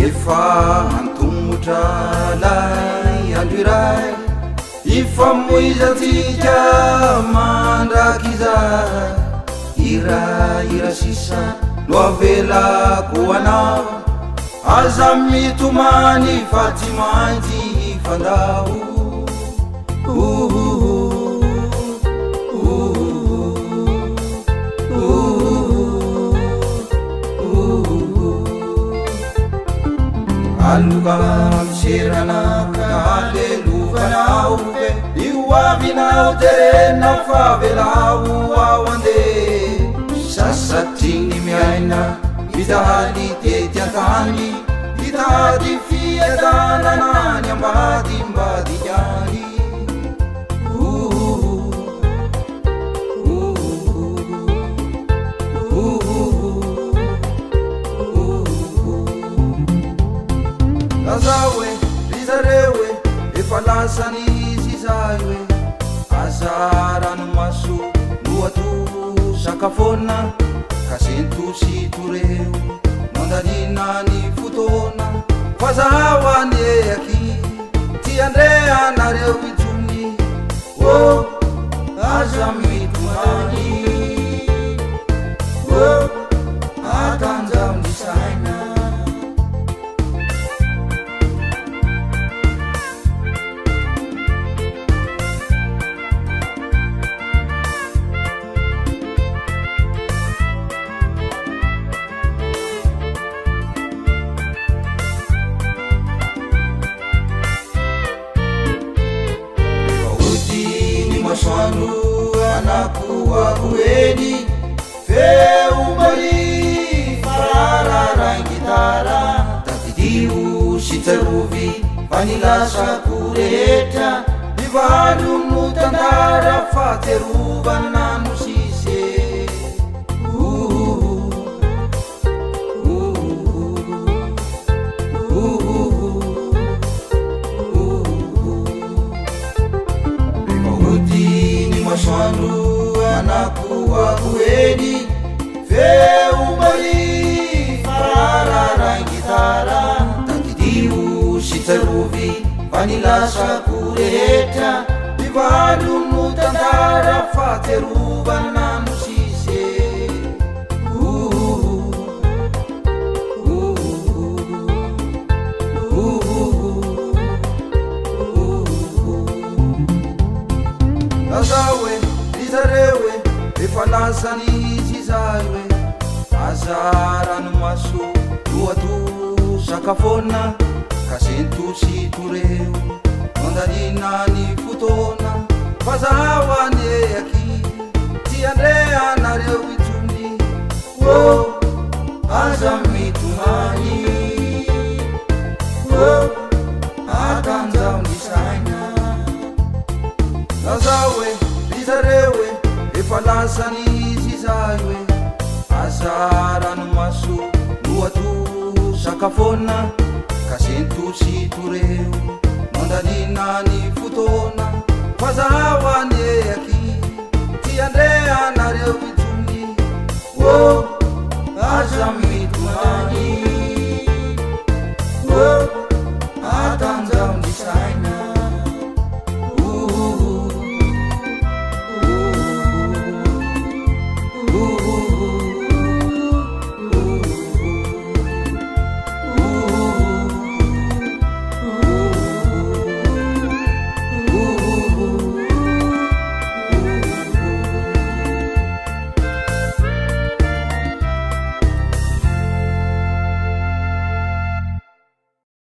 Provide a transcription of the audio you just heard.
Efa antomotra lay andro iray Ifamoizantsika mandrakizay Hirahira sisa no avelako ho anao Aza mitomany fa tsy maintsy hifandao Aloka miserana ka alelovanao ve Io avinao terena fa avelao aho andeha Sasatry ny miaina mijaly tety an-tany Hitady fiadanana any ambadimbadika any Lazao e, ry zareo e, efa lasan'izy izahay hoe Aza ranomaso no atosaka foana Ka sento sy toreo no andaniana ny fotoana Fa zaho anie aky tsy handre anareo intsony Oh, aza mitomany Oh, atanjaho ny saina Rehefa hody ny masoandro anakoako eny Feo mahia farararain-gitara Tadidio sy tsarovy fa ny lasako rehetra Ny valo no tantara fahatsiarovana no sisa e. Rehefa hody ny masoandro anakoako eny Feo mahia farararain-gitara Tadidio sy tsarovy fa ny lasako rehetra Ny valo no tantara fahatsiarovana no sisa e. Lazao e, ry zareo e, efa lasan'izy izahay hoe Aza ranomaso no atosaka foana Ka sento sy toreo no andaniana ny fotoana Fa zaho anie aky tsy handre anareo intsony Oh, aza mitomany Oh, atanjaho ny saina Lazao e, ry zareo e, efa lasan'izy izahay hoe Aza ranomaso no atosaka foana Ka sento sy toreo no andaniana ny fotoana Fa zaho anie aky.